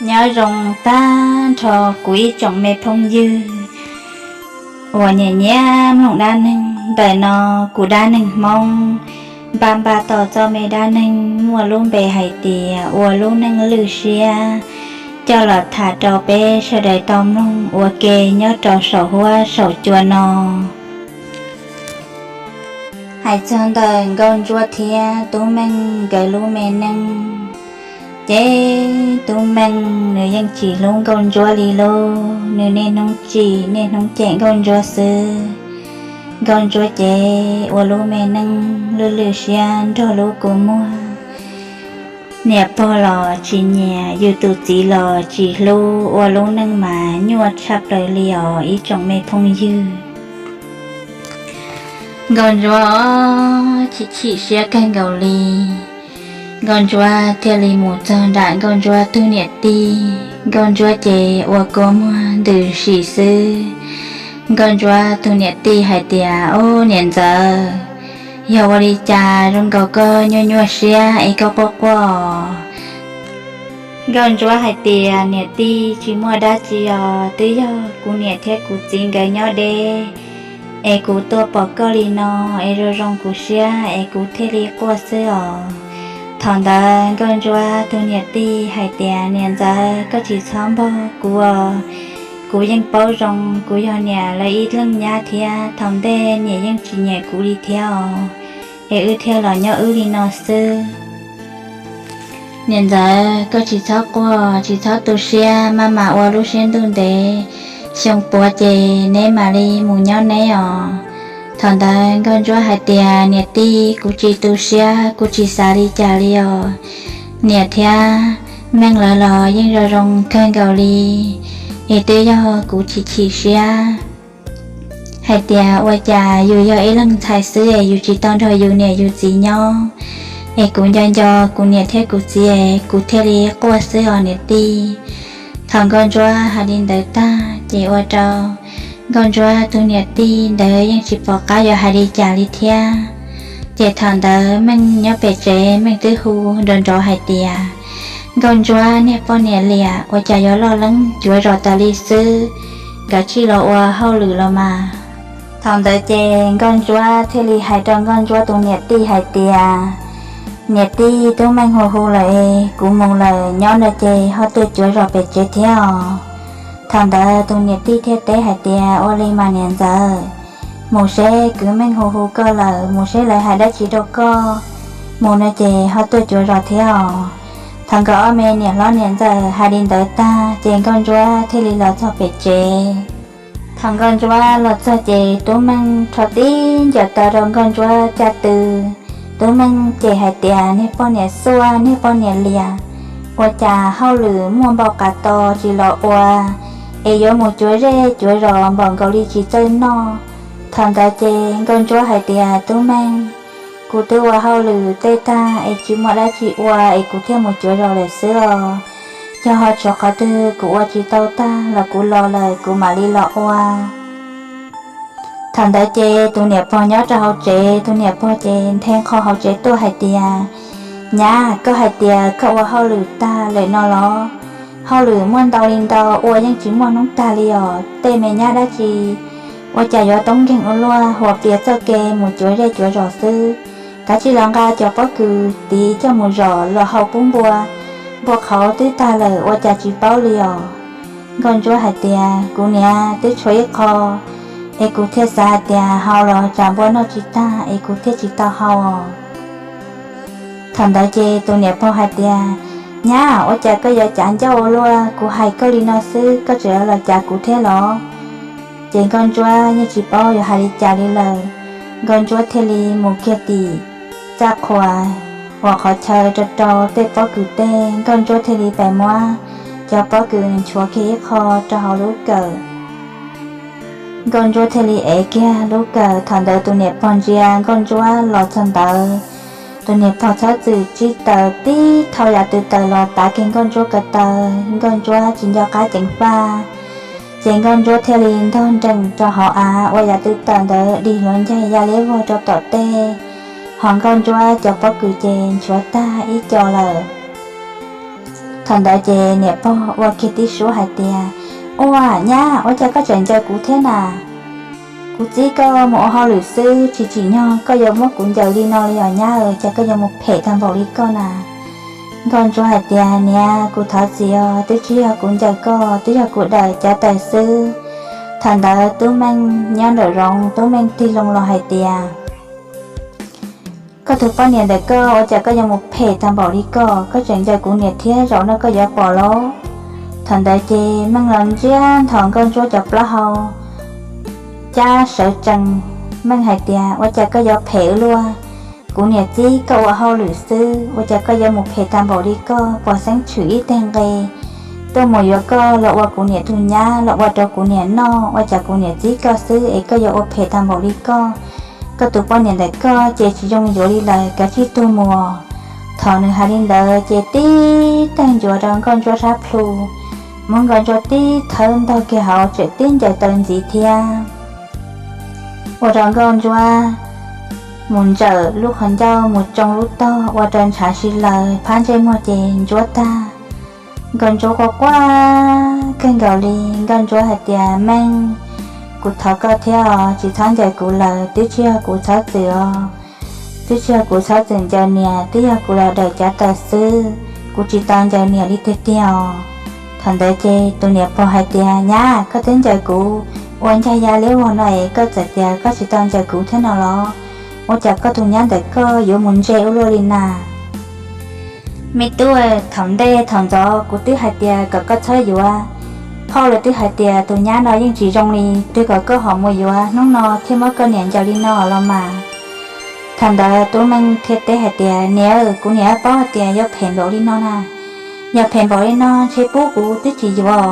Nyob zoo tag nrho kuv ib tsoom me phooj ywg uas nyiam nyiam mloog dab neeg. Ntawm no kuv dab neeg Hmoob npaj npaj tau txoj me dab neeg muaj lub npe hais tias ua lub neej lwj siab coj los tham rau peb sawv daws tau mloog ua ke nyob rau saum huab saum cua no. Hais txog ntawm Nkauj Ntsuab thiab Tub Meej nkawd lub me neej, ces Tub Meej nws yeej tsis hlub Nkauj Ntsuab li lauj. Nws niaj hnub tsim niaj hnub cem Nkauj Ntsuab xwb. Nkauj Ntsuab ces ua lub me neej lwj lwj siab nrog lub kua muag. Niam pog los tsis nyiam, yus tus txiv los tsis hlub, ua lub neej mas nyuaj tshaj plaws li os ib tsoom me phooj ywg. Nkauj Ntsuab chim chim siab kawg nkaus li. Nkauj Ntsuab thiaj li mus txog nram Nkauj Ntsuab tus niam tij. Nkauj Ntsuab ces ua kua muag ntws sim xwb. Nkauj Ntsuab tus niam tij hais tias, Ub, niam ntxawm, yog ua li cas zoo nkaus koj nyuaj nyuaj siab es koj quaj quaj? Nkauj Ntsuab hais tias, Niam tij, tsis muaj dab tsi os, twb yog kuv niam thiab kuv txiv nkawd nyob deb, es kuv tuaj pom koj li no es zoo zoo kuv siab es kuv thiaj li quaj xwb os. Thaum ntawd Nkauj Ntsuab tus niam tij hais tias, Niam ntxawm, koj tsis txhob npog kuv os. Kuv yeej paub zoo, kuv yog niam lawv ib leeg nyab thiab, thaum ntej niam yeej tsis nyiam kuv li thiab os, es wb thiaj los nyob wb li no xwb. Niam ntxawm, koj tsis txhob quaj, tsis txhob tu siab, maj mam ua lub siab ntuj ntev, xyoo puav ces neb mam li mus nyob neb os. Thaum ntawd Nkauj Ntsuab hais tias, Niam tij, kuv tsis tu siab, kuv tsis xav li cas li os. Niam thiab Meej lawv los yeej zoo zoo kawg nkaus li, es twb yog kuv chim chim siab hais tias ua cas yus yog ib leeg ntxhais xwb es yus tsis tau nrog yus niam yus txiv nyob, es kuv nco nco kuv niam thiab kuv txiv es kuv thiaj li quaj xwb os niam tij. Thaum Nkauj Ntsuab hais li ntawd tag ces ua rau Nkauj Ntsuab tus niam tij ntawd yeej tsis pom qab yuav hais li cas li thiab. Ces thaum ntawd Meej nyob pem tsev, Meej twb hu nrov nrov hais tias, Nkauj Ntsuab niag poj niam liam, ua cas yuav loj leeb cuav zos tas li xwb, nkawd tsis los ua hauj lwm los mas. Thaum ntawd ces Nkauj Ntsuab thiaj li hais rau Nkauj Ntsuab tus niam tij hais tias, Niam tij, Tub Meej hu hu lawm es kuv mus lawm, nyob ntawd ces ho tuaj cuav zos pem tsev thiab os. Thaum ntawd tus niam tij thiaj teb hais tias, Ua li mas niam ntxawm, mus seb kwv Meej hu hu koj lawm, mus seb lawv hais dab tsi rau koj, mus no ces ho tuaj cuav zos thiab os. Thaum nkawd ob me niam hlob niam ntxawm hais li ntawd tag ces Nkauj Ntsuab thiaj li los txog pem tsev. Thaum Nkauj Ntsuab los txog ces Tub Meej rho tib ncaws taw rau Nkauj Ntsuab caj tw. Tub Meej ces hais tias, Niag poj niam xuaj, niag poj niam liam, ua cas hauj lwm muaj npaum qas to tsis los ua, es yuav mus cuav zej cuav zos npaum nkaus li tsis txawj noj. Thaum ntawd ces Nkauj Ntsuab hais tias, Tub Meej, kuv twb ua hauj lwm tej tag es tsis muaj dab tsi ua es kuv thiaj mus cuav zos lawm xwb os. Yog ho tshuav qhov twg kuv ua tsis tau tag los kuv los lawm kuv mam li los ua. Thaum ntawd ces tus niam pog nyob rau hauv tsev, tus niam pog ces nthe nqho hauv tsev tuaj hais tias, Nyab, koj hais tias koj ua hauj lwm tag lawm no los? Hauj lwm muaj ntau li ntau, ua yeej tsis muaj hnub tag li os. Tej me nyab dab tsi ua cas yuav toob nkeeg ua luaj, huas plias txoj kev mus cuav zej cuav zos xwb. Kav tsij los nqa cov pob kws tid coj mus zom los hau pub npua, npua qhauv twb tag lawm ua cas tsis paub li os. Nkauj Ntsuab hais tias, Kuv niam, twb tshuav ib qho es kuv thiaj xav hais tias hau los tsam npua noj tsis tag es kuv thiaj tsis tau hau os. Thaum ntawd ces tus niam pog hais tias, Nyab, ua cas koj yuav cav ncauj ua luaj? Kuv hais koj li no xwb koj tseem yuav los cav kuv thiab los? Ces Nkauj Ntsuab yeej tsis paub yuav hais li cas li lawm. Nkauj Ntsuab thiaj li mus kiag tim txaj qhua uas qhov chaw rau rau tej pob kws tej, Nkauj Ntsuab thiaj li pem muab cov pob kws nchuav kiag ib qho rau hauv lub kawm. Nkauj Ntsuab thiaj li ev kiag lub kawm. Thaum ntawd tus niam pog ntsia Nkauj Ntsuab los txog ntawd, tus niam pog txhob txwm tsib taws tib thau yam tw taws los tav kiag Nkauj Ntsuab ko taw. Nkauj Ntsuab tsis nco qab ceev faj, ces Nkauj Ntsuab thiaj li ntog nrees rau hauv av ua yam tw taws ntawd dig hluav ncaig ya liab vog rau tom tej, ho Nkauj Ntsuab cov pob kws ces nchuav tag ib co lawm. Thaum ntawd ces niam pog ua kiag tib suab hais tias, Ua nyab, ua cas koj tseem ncaws kuv thiab na? Kuv txib koj mus ua hauj lwm xwb, tsis tsim nyog koj yuav muab kuv ncaws li no li os nyab, cas koj yuav mus phem tag npaum li koj na? Nkauj Ntsuab hais tias, Niam, kuv thov txim os, twb tsis yog kuv ncaws koj, twb yog kuv dawm cav taws xwb. Thaum ntawd Tub Meej nyob nraum zoov, Tub Meej tig loo los hais tias, Koj tus poj niam ntawm koj ua cas koj yuav mus phem tag npaum li koj, koj tseem ncaws kuv niam thiab, zaum no koj yuav pom lauj. Thaum ntawd ces Meej los ntsiab nthos Nkauj Ntsuab cov plaub hau cab sawv tsees. Meej hais tias, Ua cas koj yuav phem ua luaj? Kuv niam txib koj ua hauj lwm xwb, ua cas koj yuav mus phem tag npaum li koj, pom xeeb tshwm ib teg nqe tuaj mus yuav koj los ua kuv niam tus nyab, los ua rau kuv niam noj, ua cas kuv niam txib koj xwb es koj yuav ua phem tag npaum li koj? Koj tus poj niam ntawm koj ces tsis zoo yuav li lawm, kav tsij tuag mus. Thaum nws hais li ntawd ces tib teg ncuav rau Nkauj Ntsuab sab plhu, muab Nkauj Ntsuab tib thawb ntog kiag hauv, tseem tib ncaws taws ntxiv thiab. Ua rau Nkauj Ntsuab mus ntsawm lub qhov ncauj mus tsoo lub tog, ua rau ntshav si laws, phab ntsej muag ces ntsuab tag. Nkauj Ntsuab quaj quaj kawg nkaus li. Nkauj Ntsuab hais tias, Meej, kuv thov koj thiab os, tsis txhob ncaws kuv lawm, twb tsis yog kuv txhob txwm os, twb tsis yog kuv txhob txwm ncaws niam, twb yog kuv los dawm cav taws xwb, kuv tsis tau ncaws niam li tiag tiag os. Thaum ntawd ces tus niam pog hais tias, Nyab, koj twb ncaws kuv ua ncaj ya liab vog no es koj txawm tias koj tsis tau ncaws kuv thiab no los? Ua cas koj tus nyab ntawm koj yuav mus ntse ua luaj li na? Me tub, thaum ntej thaum ntxov kuv twb hais tias kom koj txhob yuav, phauj los twb hais tias tus nyab no yeej tsis zoo li, twb kom koj ho mus yuav, hnub no thiaj muab koj niam ncaws li no los mas. Thaum ntawd Tub Meej thiaj teb hais tias, Niam, kuv niam paub hais tias yuav phem npaum li no na, yog phem npaum li no ntshe pub kuv twb tsis yuav.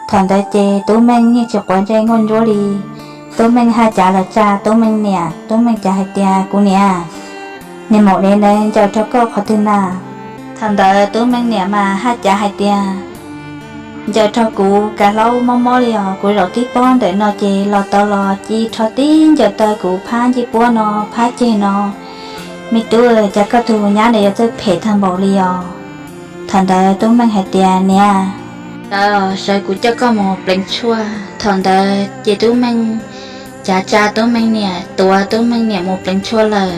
Thaum ntawd ces Tub Meej yeej tsis quav ntsej Nkauj Ntsuab li. Tub Meej haj cav los tsa Tub Meej niam, Tub Meej cav hais tias, Kuv niam, niag maum dev ntawd ncaws rau koj qhov twg na? Thaum ntawd Tub Meej niam mas haj cav hais tias, Ncaws rau kuv kav hlaub mob mob li os, kuv zaum tib pob ntawm no ces los tau los ci rho tib ncaws taw kuv phab ncej puab no, phab ceg no. Me tub, cas koj tus nyab ntawd yuav txawj phem tag npaum li os? Thaum ntawd Tub Meej hais tias, Niam, sawv kuv coj koj mus pleev tshuaj. Thaum ntawd ces Tub Meej cav tsa Tub Meej niam, tuav Tub Meej niam mus pleev tshuaj lawm.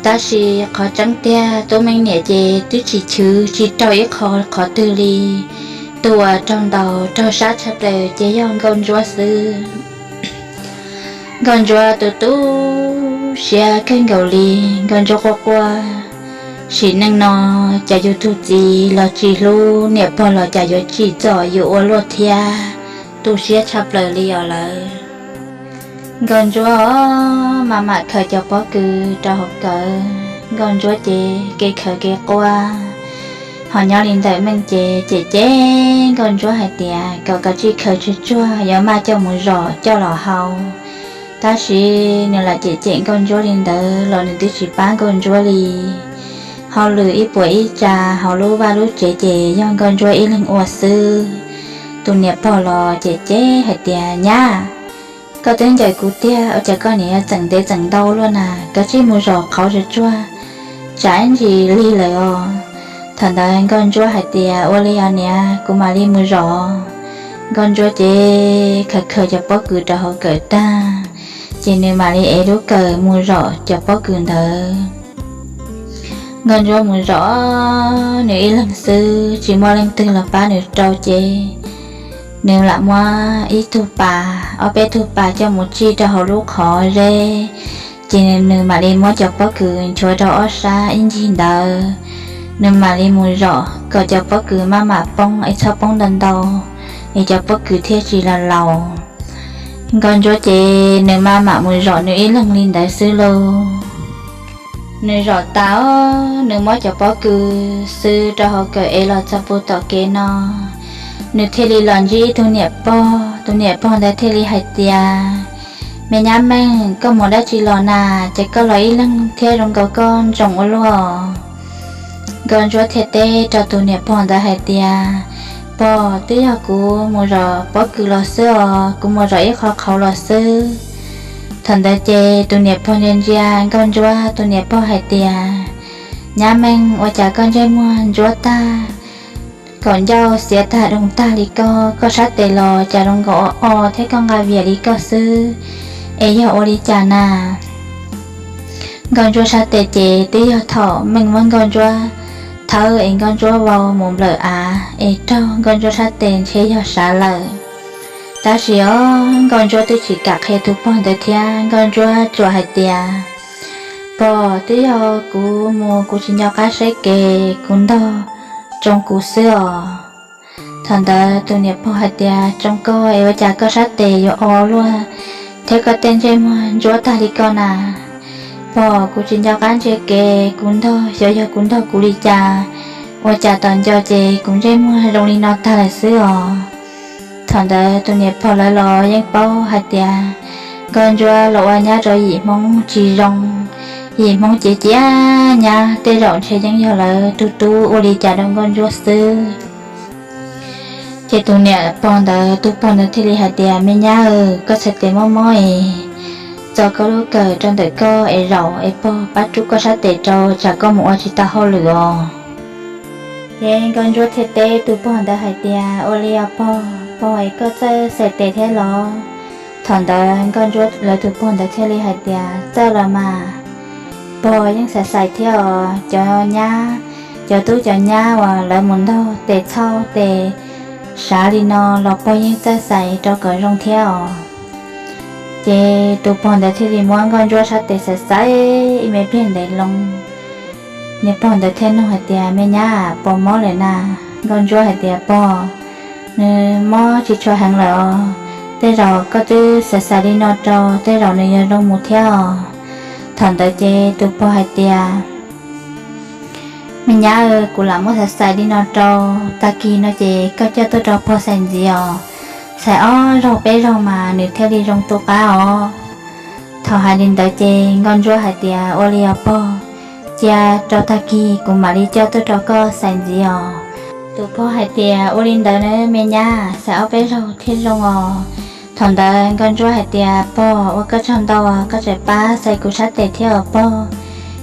Tab sis qhov tseeb tiag Tub Meej niam ces twb tsis chwv tsis raug ib qho qhov twg li. Tus uas raug ntaus raug sab tshaj plaws ces yog Nkauj Ntsuab xwb. Nkauj Ntsuab tu tu siab kawg nkaus li. Nkauj Ntsuab quaj quaj, sim neej no cas yus tus txiv los tsis hlub, niam pog los cas yuav tsim txom yus ua luaj thiab, tu siab tshaj plaws li os lawm. Nkauj Ntsuab maj mam khaws cov pob kws rau hauv kawm, Nkauj Ntsuab ces kev khaws kev quaj. Ho nyob li ntawm Meej ces cem cem Nkauj Ntsuab hais tias kom kav tsij khaws tsuag tsuag, yuav maj coj mus zom coj los hau. Tab sis nws lam cem cem Nkauj Ntsuab li ntawd los nws twb tsis pab Nkauj Ntsuab li. Hauj lwm ib puas ib tsa hauv lub vaj lub tsev ces yog Nkauj Ntsuab ib leeg ua xwb. Tus niam pog los cem cem hais tias, Nyab, koj twb ncaws kuv tiag, ua cas koj niam yuav txeem ntev txeem ntau luaj na? Kav tsij mus zom qhauv tsuag tsuag, tsam ib ntsis lig lawm os. Thaum ntawd Nkauj Ntsuab hais tias, Ua li os niam, kuv mam li mus zom. Nkauj Ntsuab ces khaws khaws cov pob kws rau hauv kawm tag, ces nws mam li ev lub kawm mus zom cov pob kws ntawd. Nkauj Ntsuab mus zom nws ib leeg xwb, tsis muaj leej twg los pab nws rau ces nws lam muab ib tug pas, ob peb tug pas coj mus tsij rau hauv lub qhov zeb, ces nws mam li muab cov pob kws nchuav rau ob sab ib ncig ntawd. Nws mam li mus zom kom cov pob kws maj mam poob es txhob poob ntau ntau, es cov pob kws thiaj tsis los laus. Nkauj Ntsuab ces nws maj mam mus zom nws ib leeg li ntawd xwb lauj. Nws zom tas, nws muab cov pob kws xwb rau hauv kawm ev los txog puag tom kev no, nws thiaj li los ntsib tus niam pog. Tus niam pog ntawd thiaj li hais tias, Me nyab Meej, koj mus dab tsi los na? Ces koj los ib leeg thiab zoo nkaus koj ntsoov ua luaj. Nkauj Ntsuab thiaj teb rau tus niam pog ntawd hais tias, Pog, twb yog kuv mus zom pob kws los xwb os, kuv mus zom ib qho qhauv los xwb. Thaum ntawd ces tus niam pog ntsia ntsia Nkauj Ntsuab, tus niam pog hais tias, Nyab Meej, ua cas koj ntsej muag ntsuab tag, kaum ncauj xiav tag doog tag li koj, koj sab tes los cas zoo nkaus o o thiab koj nqa vias li koj xwb, es yog ua li cas na? Nkauj Ntsuab sab tes ces twb yog thaum meej muab Nkauj Ntsuab thawb es Nkauj Ntsuab vau mus nplawm av es raug Nkauj Ntsuab sab tes ntshe yog sav lawm. Tab sis os, Nkauj Ntsuab twb tsis kam qhia tus pog ntawd thiab, Nkauj Ntsuab tsuas hais tias, pog, twb yog kuv mus kuv tsis nco qab saib kev, kuv ntog tsoo kuv xwb os. Thaum ntawd tus niam pog hais tias, tsoo koj es ua cas koj sab tes yuav o luaj thiab koj tej ntsej muag ntsuab tag li koj na? Pog, kuv tsis nco qab ntsia kev, kuv ntog xyov yog kuv ntog kuv li cas, ua cas tom nco ces kuv ntsej muag zoo li no tag lawm xwb os. Thaum ntawd tus niam pog lawv los yeej paub hais tias Nkauj Ntsuab los ua nyab rau yim Hmoob tsis zoo, yim Hmoob ces cia nyab, tej zaum ntshe yeej yog lawv tus tub ua li cas rau Nkauj Ntsuab xwb. Ces tus niam pog ntawd, tus pog ntawd thiaj li hais tias, me nyab, koj txhais tes mob mob es txo koj lub kawm rau ntawm koj es zaum es pog pab rub koj sab tes rau tsam koj mus ua tsis tau hauj lwm os. Ces Nkauj Ntsuab thiaj teb tus pog ntawd hais tias, ua li os pog, pog es koj txawj xais tes thiab los? Thaum ntawd Nkauj Ntsuab lawv tus pog ntawd thiaj li hais tias, txawj los mas, pog yeej xais xais thiab os, cov nyab, cov tub cov nyab uas lawv mus ntog tes txhauj tes sav li no los pog yeej txawj xais rau kom zoo thiab os. Ces tus pog ntawd thiaj li muab Nkauj Ntsuab sab tes xais xais ib me pliag ntev loo. Niam pog ntawd thiaj nug hais tias, me nyab, puas mob lawm na? Nkauj Ntsuab hais tias, pog, nws mob tsis tshua heev lawm os, tej zaum koj twb xais xais li no rau tej zaum nws yuav zoo mus thiab os. Thaum ntawd ces tus pog hais tias, me nyab, kuv lam muab xais xais li no rau, tag kis no ces koj coj tuaj rau pog xais ntxiv os, xais ob zaug peb zaug mas nws thiaj li zoo tu qab os. Thaum hais li ntawd ces Nkauj Ntsuab hais tias, ua li os pog, cia rau tag kis kuv mam li coj tuaj rau koj xais ntxiv os. Tus pog hais tias, ua li ntawd na me nyab, xais ob peb zaug thiaj zoo os. Thaum ntawd Nkauj Ntsuab hais tias, pog, ua koj tsaug ntau, koj tseem pab xais kuv sab tes thiab os pog,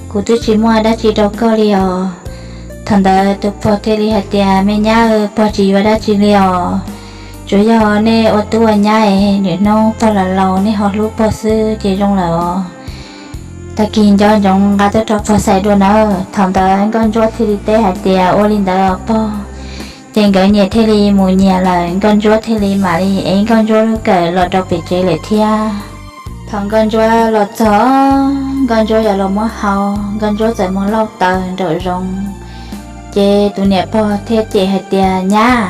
kuv twb tsis muaj dab tsi rau koj li os. Thaum ntawd tus pog thiaj li hais tias, me nyab, pog tsis yuav dab tsi li os, tsuas yog nej ua tub ua nyab es nws hnub pog los laus nej ho hlub pog xwb ces zoo lawm os. Tag kis nco ntsoov nqa tuaj rau pog xais dua nawb. Thaum ntawd Nkauj Ntsuab thiaj li teb hais tias, ua li ntawd os pog. Ces nkawd nyias thiaj li mus nyias lawm, Nkauj Ntsuab thiaj li mam li ev Nkauj Ntsuab lub kawm los rau pem tsev lawm thiab. Thaum Nkauj Ntsuab los txog, Nkauj Ntsuab yuav los muab hau, Nkauj Ntsuab txawm mus lauj taws nraum zoov. Ces tus niam pog thiaj cem hais tias, nyab,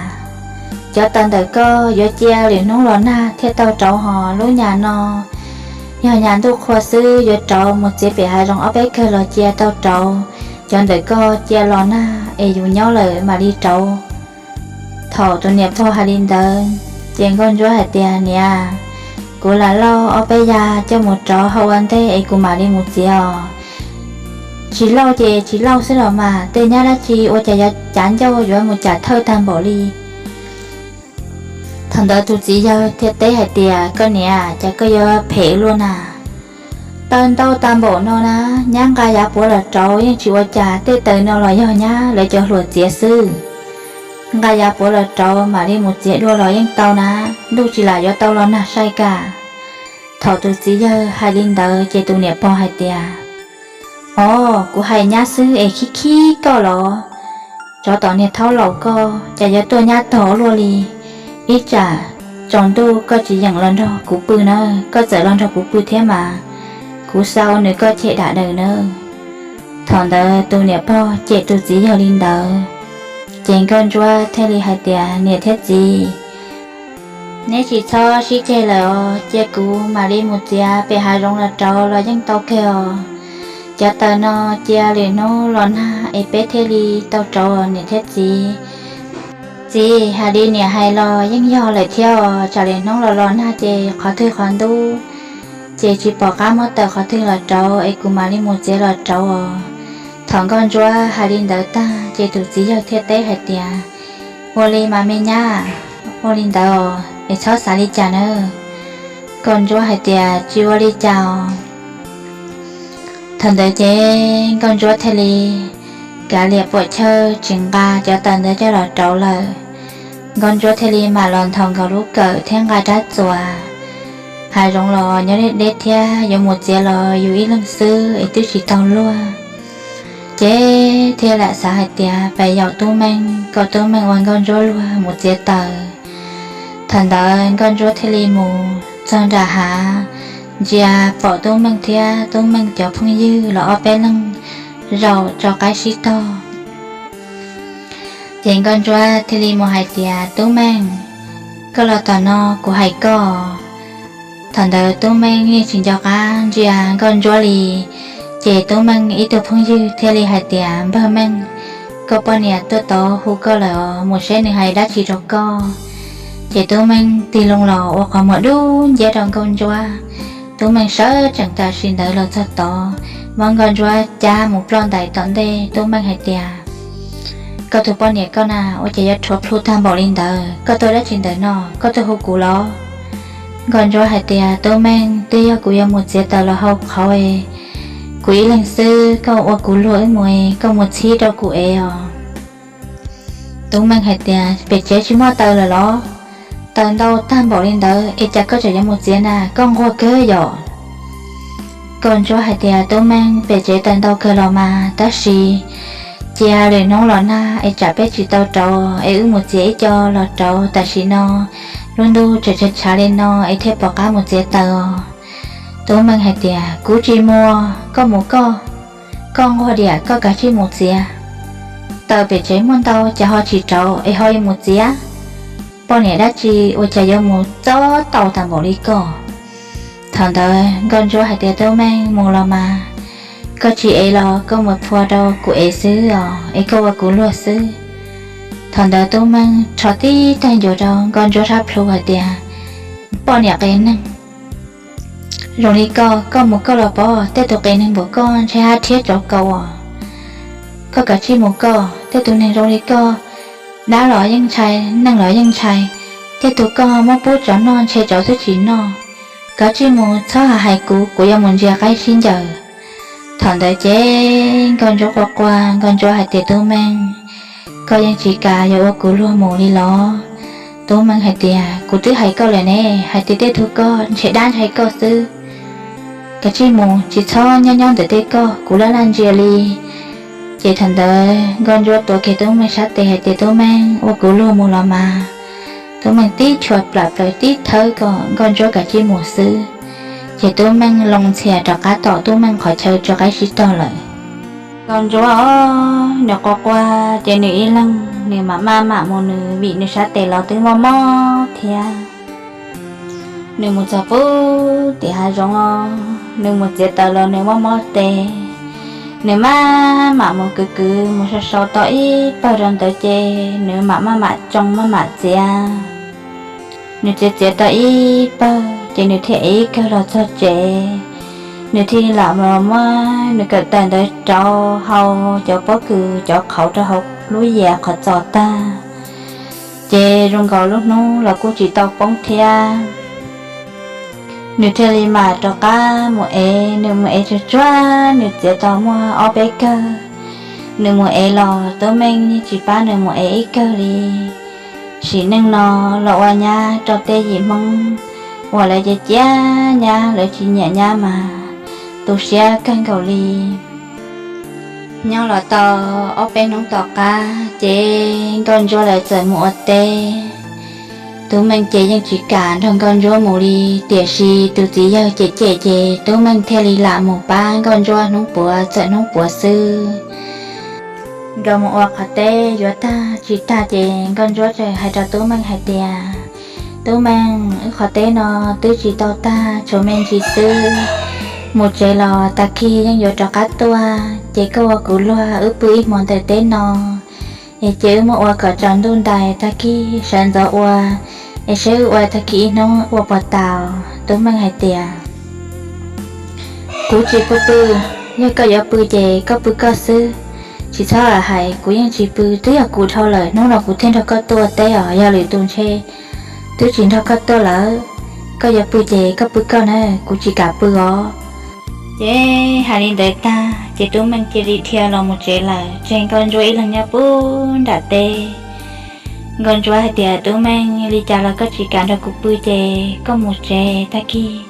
cov taws ntawm koj yuav cia lwm hnub los nag thiaj tau rauv hos, lub nyam no yog nyam ntuj qhua xwb, yuav rauv mus txiav pem hav zoov ob peb kawg los cia tau rauv. Cov ntawm koj cia los nag es yus nyob lawm mam li rauv. Thaum tus niam pog hais li ntawd, ces Nkauj Ntsuab hais tias, niam, kuv lam lauj ob peb ya coj mus rauv hau ua ntej es kuv mam li mus txiav os. Tsis lauj ces tsis lauj xwb los mas, tej nyab dab tsi ua cas yuav cav ncauj yuav mus cam thawj tag npaum li. Thaum ntawd tus txiv yawg thiaj teb hais tias, koj niam, cas koj yuav phem luaj na? Taws ntau tag npaum no na, nyab nqa yav puav los rauv yeej tsis ua cas, tej taws no los yog nyab lawv cov hluas txiav xwb. Nqa yav puav los rauv mam li mus txiav dua los yeej tau na, ntuj tsis lam yuav tau los nag sai kam. Thaum tus txiv yawg hais li ntawd ces tus niam pog hais tias, os, kuv hais nyab xwb es khib khib koj los? Tsov tom niag thaub laus koj cas yuav tuaj nyab tog luaj li. Ib tsam tsaus ntuj koj tsis yeem los nrog kuv pw na, koj txawm los nrog kuv pw thiab mas kuv xa ua nws koj ceg dam daws nawb. Thaum ntawd tus niam pog cem tus txiv yawg li ntawd, ces Nkauj Ntsuab thiaj li hais tias, niam thiab txiv, neb tsis txhob sib ceg lawm os, cia kuv mam li mus txiav pem hav zoov los rauv los yeej tau kawg os. Cov taws no cia lwm hnub los nag es peb thiaj li tau rauv niam thiab txiv. Txiv, hais li niam hais los yeej yog lawm thiab os, tsam lwm hnub los los nag ces qhov twg qhov ntub, ces tsis pom qab muab taws qhov twg los rauv es kuv mam li mus txiav los rauv os. Thaum Nkauj Ntsuab hais li ntawd tag ces tus txiv yawg thiaj teb hais tias, ua li mas me nyab, ua li ntawd es txhob xav li cas nawb. Nkauj Ntsuab hais tias, tsis ua li cas os. Thaum ntawd ces Nkauj Ntsuab thiaj li kav liam puam chawj tsis nqa cov taws ntawd coj los rauv lawm. Nkauj Ntsuab thiaj li mam los nthos nkaus lub kawm thiab nqa rab txuas. Hav zoov los nyob deb deb thiab, yuav mus txiav los yus ib leeg xwb es twb tsis tau luag. Ces thiaj lam xav hais tias pes yaum Tub Meej, kom Tub Meej ua Nkauj Ntsuab luag mus txiav taws. Thaum ntawd Nkauj Ntsuab thiaj li mus txog nram hav, ntsia pom Tub Meej thiab Tub Meej cov phooj ywg los ob peb leeg zaum tso qaib sib tog. Ces Nkauj Ntsuab thiaj li mus hais tias, Tub Meej, koj los tom no kuv hais koj. Thaum ntawd Tub Meej yeej tsis nco qab ntsia Nkauj Ntsuab li. Ces Tub Meej ib tug phooj ywg thiaj li hais tias, Npawg Meej, koj poj niam tuaj tod hu koj lawm os, mus seb nws hais dab tsi rau koj. Ces Tub Meej tig loo los ua qhov muag dub nciab rau Nkauj Ntsuab. Tub Meej sawv tsees tam sim ntawd los txog tod, muab Nkauj Ntsuab cab mus ploj ntais tom ntej. Tub Meej hais tias, Koj tus poj niam koj na, ua cas yuav rhuav plhu tag npaum li ntawd? Koj tuaj dab tsi ntawm no? Koj tuaj hu kuv los? Nkauj Ntsuab hais tias, Tub Meej, twb yog kuv yuav mus txiav taws los hau qhauv, kuv ib leeg xwb, koj ua kuv luag wb mus, koj mus txhib rau kuv ev os. Tub Meej hais tias, Pem tsev tsis muaj taws lawm los? Taws ntau tag npaum li ntawd es cas koj tseem yuav mus txiav na, koj nquag kawg yom? Nkauj Ntsuab hais tias, Tub Meej, pem tsev taws ntau kawg los mas, tab sis cia lwm hnub los nag es tsam peb tsis tau rauv es wb mus txiav ib co los rauv, tam sim no lub ntuj tseem tshav tshav li no es thiaj pom qab mus txiav taws os. Tub Meej hais tias, Kuv tsis mus, koj mus koj, koj nquag diam koj kav tsij mus txiav. Taws pem tsev muaj ntau cas ho tsis rauv es ho yuav mus txiav? Poj niam dab tsi ua cas yuav mus txob tau tag npaum li koj? Thaum ntawd Nkauj Ntsuab hais tias, Tub Meej, mus los mas, koj tsis ev los koj mus phua rau kuv ev xwb os, es koj ua kuv luag xwb. Thaum ntawd Tub Meej rho tib tag ncuav rau Nkauj Ntsuab sab plhu hais tias, Poj niam qias neeg, zoo li koj, koj mus koj los pov, tej tus qias neeg npaum koj ntshe hab rhiab tsov kaus os. Koj kav tsij mus koj, tej tus neeg zoo li koj, dab los yeej ntshai, neeg los yeej ntshai. Tej tug koj muab pub tsov noj ntshe tsov twb tsis noj. Kav tsij mus, txhob hais kuv, kuv yuav mus ntsia qaib sib ncaws. Thaum ntawd ces Nkauj Ntsuab quaj quaj, Nkauj Ntsuab hais tias, Tub Meej, koj yeej tsis kam yuav ua kuv luag mus li los? Tub Meej hais tias, Kuv twb hais koj lawm ne, hais tias tej tug koj ntshe dab ntshai koj xwb. Kav tsij mus, tsis txhob nyob nyob ntawm tej koj, kuv laj laj ntsia li. Ces thaum ntawd Nkauj Ntsuab tuav kiag Tub Meej sab tes hais tias, Tub Meej, ua kuv luag mus los mas. Tub Meej tib chua plam plaws tib thawb kom Nkauj Ntsuab kav tsij mus xwb. Ces Tub Meej loo ntxhias rov qab tom Tub Meej qhov chaw tso qaib sib tog lawm. Nkauj Ntsuab os, nws quaj quaj ces nws ib leeg nws mam maj mam mus, nws vim nws sab tes los twb mob mob thiab. Nws mus txog pub tim hav zoov os, nws mus txiav taws los nws mob mob tes. Nws maj mam mus kwv kwv mus sau sau tau ib pawg rau ntawd ces nws mam maj mam tsoo maj mam txiav. Nws txiav txiav tau ib pawg ces nws thiaj ev ib kawg los txog tsev. Nws thiaj lam los muab nws kawm taws ntawd rauv hau cov pob kws cov qhauv rau hauv lub yias qhov txos tag. Ces zoo nkaus lub hnub los kuj tsis tau poob thiab. Nws thiaj li mam rov qab mus ev, nws mus ev tsuag tsuag nws txiav tau muaj ob peb kawg. Nws mus ev los Tub Meej yeej tsis pab nws mus ev ib kawg li. Sim neej no los ua nyab rau tej yim Hmoob uas lawv cia cia nyab, lawv tsis nyiam nyab mas tu siab kawg nkaus li. Nyob los tau ob peb hnub tom qab ces Nkauj Ntsuab lawv txawm mus ua teb. Tub Meej ces yeej tsis kam nrog Nkauj Ntsuab mus li, tiam sis tus txiv yawg cem cem ces Tub Meej thiaj li lam mus pab Nkauj Ntsuab hnub puav txawm hnub puav xwb. Nkawd mus ua qhov teb yuav tag tsis tag ces Nkauj Ntsuab txawm hais rau Tub Meej hais tias, Tub Meej, wb qhov teb no twb tsis tau tag, tshuav me ntsis xwb. Mus tsev los tag kis yeej yuav rov qab tuaj, ces koj ua kuv luag wb pw ib hmo ntawm teb no, es ces wb muab ua kom tsaus ntuj ntais, tag kis sawv ntxov ua, es saib wb ua tag kis ib hnub ua puas tau. Tub Meej hais tias, Kuv tsis pw pw, yog koj yuav pw ces koj pw koj xwb, tsis txhob hais, kuv yeej tsis pw, twb yog kuv dhau lawm, hnub no kuv thiaj nrog koj tuaj ua teb os, yog lwm tus ntshe twb tsis nrog koj tuaj lawm. Koj yuav pw ces koj pw koj na, kuv tsis kam pw os. Ces hais li ntawd tag Ces Tub Meej cia li dhia los mus tsev lawm, tseg Nkauj Ntsuab ib leeg nyob puag nram teb. Nkauj Ntsuab hais tias, Tub Meej, li cas los koj tsis kam nrog kuv pw ces koj mus tsev, tag kis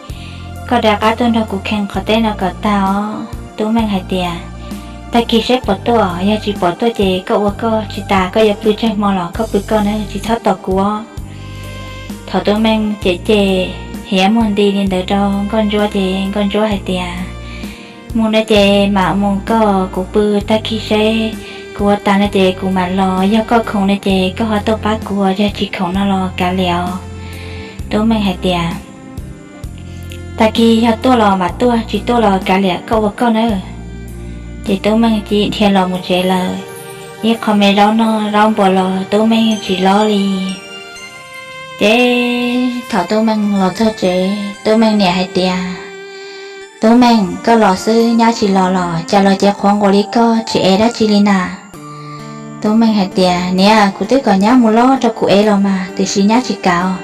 koj rov qab tuaj nrog kuv kheev qhov teb no kom tag os. Tub Meej hais tias, Tag kis saib puas tuaj, yog tsis pom tuaj ces koj ua koj, tsis tas koj yuav pw tsawg hmo los koj pw koj na, tsis txhob tos kuv os. Thaum Tub Meej cem cem hiav muag nti li ntawd rau Nkauj Ntsuab ces Nkauj Ntsuab hais tias, Mus no ces mam mus koj, kuv pw tag kis seb kuv ua tas no ces kuv mam los, yog koj khoom no ces koj ho tuaj pab kuv, yog tsis khoom no los kav liam os. Tub Meej hais tias, Tag kis yog tuaj los mam tuaj, tsis tuaj los kav liam, koj ua koj nawb. Ces Tub Meej cia li dhia los mus tsev lawm. Ib qho me zaub noj zaub npua los Tub Meej tsis lob li. Ces thaum Tub Meej los txog tsev, Tub Meej niam hais tias, Tub Meej, koj los xwb nyab tsis los los cas los ces qhuav nquas li koj tsis ev dab tsi li na? Tub Meej hais tias, Niam, kuv twb kom nyab mus lob rau kuv ev los mas, tiam sis nyab tsis kam.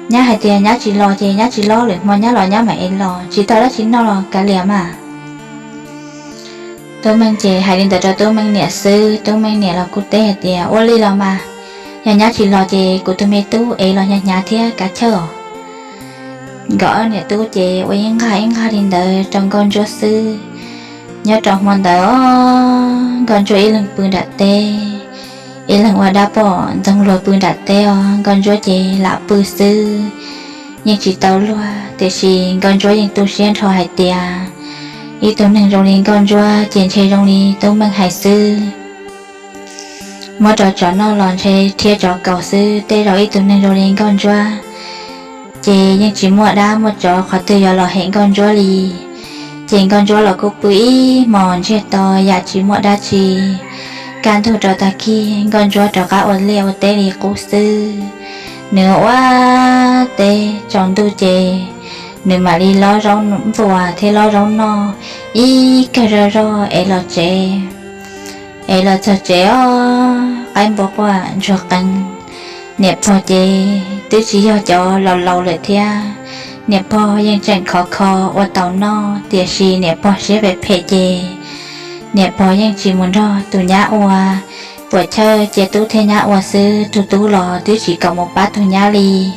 Nyab hais tias nyab tsis los ces nyab tsis lob, lwm hmo nyab los nyab mam ev los, tsis tau dab tsi noj los kav liam mas. Tub Meej ces hais li ntawd rau Tub Meej niam xwb, Tub Meej niam los kuj teb hais tias, Ua li los mas, yog nyab tsis los ces kuv tus me tub ev los hnyav hnyav thiab kav chawj os. Nkawd niam tub ces ua ib nqag ib nqag li ntawd rau Nkauj Ntsuab xwb. Nyob rau hmo ntawd os, Nkauj Ntsuab ib leeg pw nram teb, ib leeg ua dab poj ntxoog luag pw nram teb os, Nkauj Ntsuab ces lam pw xwb, yeej tsis tau luag, tiam sis Nkauj Ntsuab yeej tu siab nrho hais tias ib tug neeg zoo li Nkauj Ntsuab ces ntshe zoo li Tub Meej hais xwb. Muab rau tsov noj los ntshe rhiab tsov kaus xwb, tej zaum ib tug neeg zoo li Nkauj Ntsuab ces yeej tsis muaj dab muaj tsov qhov twg yuav los hem Nkauj Ntsuab li. Ces Nkauj Ntsuab los kuj pw ib hmos ntsiag to yam tsis muaj dab tsi. Kaj ntug rau tag kis Nkauj Ntsuab rov qab ua liaj ua teb li qub xwb. Nws ua teb tsaus ntuj ces nws mam li lob zaub npua thiab lob zaub noj ib kawg zoj zog ev los tsev. Ev los txog tsev os, qaib npua quaj ntsuag qees. Niam pog ces twb tsis yog cov laus laus lawm thiab, niam pog yeej tseem khov kho ua tau noj, tiam sis niam pog siab phem phem ces niam pog yeej tsis mus nrog tus nyab ua, puam chawj cia tub thiab nyab ua xwb, tus tub los twb tsis kam mus pab tus nyab li.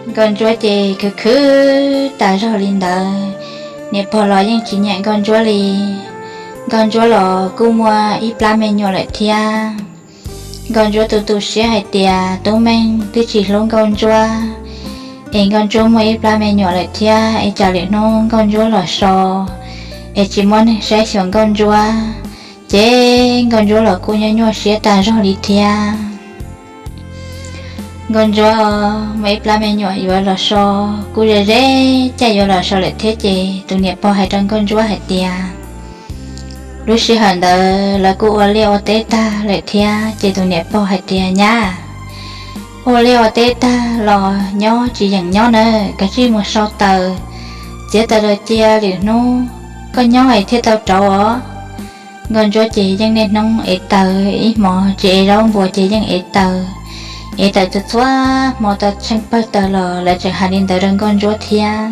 Nkauj Ntsuab ces khwv khwv tas zog li ntawd, niam pog los yeej tsis nyiam Nkauj Ntsuab li. Nkauj Ntsuab los kuj muaj ib plab me nyuam lawm thiab. Nkauj Ntsuab tu tu siab hais tias Tub Meej twb tsis hlub Nkauj Ntsuab, es Nkauj Ntsuab muaj ib plab me nyuam lawm thiab, es tsam lwm hnub Nkauj Ntsuab los so es tsis muaj neeg saib xyuas Nkauj Ntsuab, ces Nkauj Ntsuab los kuj nyuaj nyuaj siab tas zog li thiab. Nkauj Ntsuab muaj ib plab me nyuam yuav los so, kuj ze ze caij yuav los so lawm thiab, ces tus niam pog hais rau Nkauj Ntsuab hais tias, lub sij hawm ntawd lawv kuj ua liaj ua teb tag lawm thiab, ces tus niam pog hais tias, nyab, ua liaj ua teb tag los nyob tsis yeem nyob nawb, kav tsij mus sau taws, txiav taws los cia lwm hnub koj nyob es thiaj tau rauv os. Nkauj Ntsuab ces yeej niaj hnub ev taws, ib hmos tsis ev zaub npua ces yeej ev taws, ev taws txhua txhua hmo tau tsheej pawg taws los lawv tseem hais li ntawd rau Nkauj Ntsuab thiab.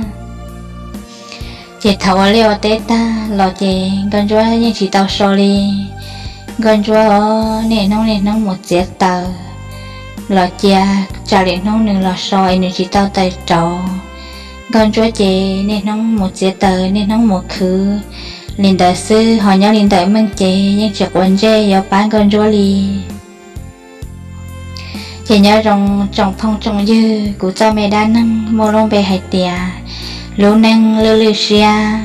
Ces thaum ua liaj ua teb tag los ces Nkauj Ntsuab yeej tsis tau so li. Nkauj Ntsuab niaj hnub niaj hnub mus txiav taws los cia, tsam lwm hnub nws los so es nws tsis tau taws rauv. Nkauj Ntsuab ces niaj hnub mus txiav taws niaj hnub mus khwv li ntawd xwb, ho nyob li ntawm Meej ces yeej tsis quav ntsej yuav pab Nkauj Ntsuab li. Ces nyob zoo tsoom phooj tsoom ywg, kuv txoj me dab neeg muaj lub npe hais tias lub neej lwj lwj siab.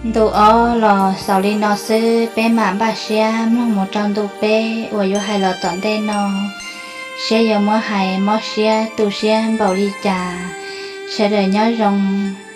Ntu ob los xaus li no xwb, peb mam npaj siab mloog mus rau ntu peb uas yuav hais los tom ntej no, saib yuav muab hais mob siab tu siab npaum li cas. Sawv daws nyob zoo.